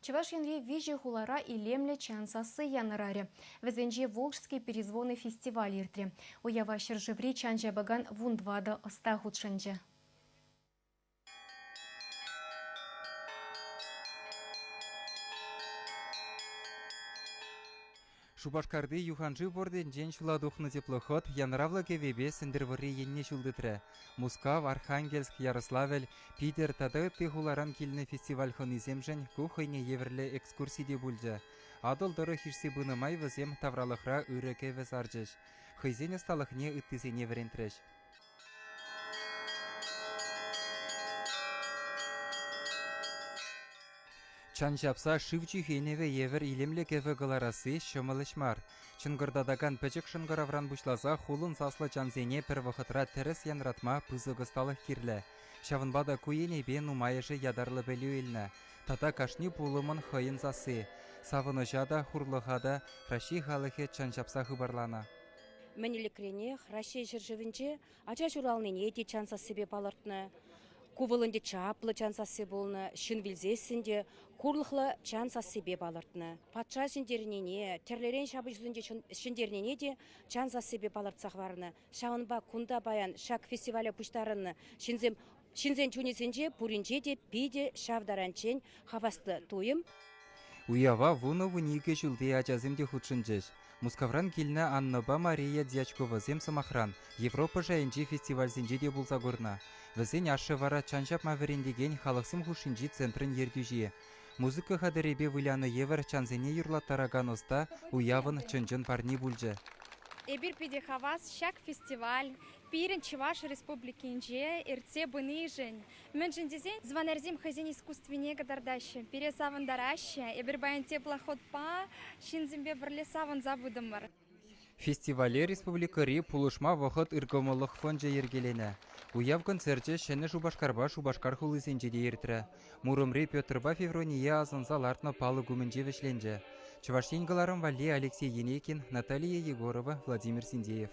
Чӑваш Енри виҫӗ хулара илемлӗ чан сасси янӑрарӗ. Вӗсенче Волжские перезвоны фестиваль иртрӗ. Уява ҫӗршыври чан ҫапакан 14 ӑста хутшӑнчӗ. Шупашкарти юханшыв портӗнчен ҫула тухнӑ теплоход янравлӑ кӗвӗпе Сӗнтӗрвӑрри енне ҫул тытрӗ. Мускав, Архангельск, Ярославль, Питӗр тата ытти хуларан килнӗ фестиваль хӑнисемшӗн ку хӑйне евӗрлӗ экскурси те пулчӗ. Атӑл тӑрӑх ишсе пынӑ май вӗсем тавралӑхра ырӑ кӗвӗ сарчӗҫ, хӑйсен ӑсталӑхне ыттисене вӗрентрӗҫ. Чан ҫапса шыв чӳхенӗвӗ евӗр илемлӗ кӗвӗ кӑларасси ҫӑмӑл ӗҫ мар. Чӑнкӑртатакан пӗчӗк шӑнкӑравран пуҫласа хулӑн саслӑ чансене пӗр вӑхӑтра тӗрӗс янратма пысӑк ӑсталӑх кирлӗ. Ҫавӑнпа та ку енӗпе нумайӑшӗ ятарлӑ пӗлӳ илнӗ. Тата кашни пулӑмӑн хӑйӗн сасси. Савӑнӑҫа та, хурлӑха та Раҫҫей халӑхӗ чан ҫапса хыпарланӑ. Мӗн ӗлӗкренех Раҫҫей ҫӗршывӗнче ача ҫуралнине те чан сассипе палӑртнӑ. Ку вӑл ӗнтӗ чаплӑ чан сасси пулнӑ, ҫын вилсессӗн те хурлӑхлӑ чан сассипе палӑртнӑ. Патша ҫӗнтернине, тӗрлӗрен ҫапӑҫусенче ҫӗнтернине те чан сассипе палӑртса хӑварнӑ. Ҫавӑнпа кунта паян ҫак фестивале пуҫтарӑннӑ ҫынсем ҫынсен чунӗсенче пуринче те питӗ ҫав таранччен хаваслӑ туйӑм. Уява вунӑ-вуникӗ ҫулти ачасем те хутшӑнчӗҫ. Мускавран килнӗ Аннӑпа Мария Дьячковасем, сӑмахран, Европа шайӗнчи фестивальсенче те пулса курнӑ. Вӗсен ашшӗ вара чан ҫапма вӗрентекен халӑхсем хушшинчи центрӑн ертӳҫи. Музыка хатӗрӗпе вылянӑ евӗр чансене юрлаттаракан ӑста уявӑн чӑн-чӑн парни пулчӗ. Эпир питӗ хавас ҫак фестиваль пирӗн Чӑваш Республикинче иртсе пынишӗн. Мӗншӗн тесен звонарьсем хӑйсен искусствине кӑтартаҫҫӗ, пире савӑнтараҫҫӗ. Эпир паян теплоходпа ҫынсемпе пӗрле савӑнса пытӑмӑр. Фестивале республикӑри Пулӑшма вӑхӑт ыркӑмӑллӑх фончӗ йӗркеленӗ. Уяв концерчӗ Ҫӗнӗ Шупашкарпа Шупашкар хулисенче те иртрӗ. Муромри Петрпа Февроние асӑнса лартнӑ палӑк умӗнче вӗҫленчӗ. Чӑваш Ен кӑларӑм валли Алексей Енейкин, Наталия Егорова, Владимир Синдеев.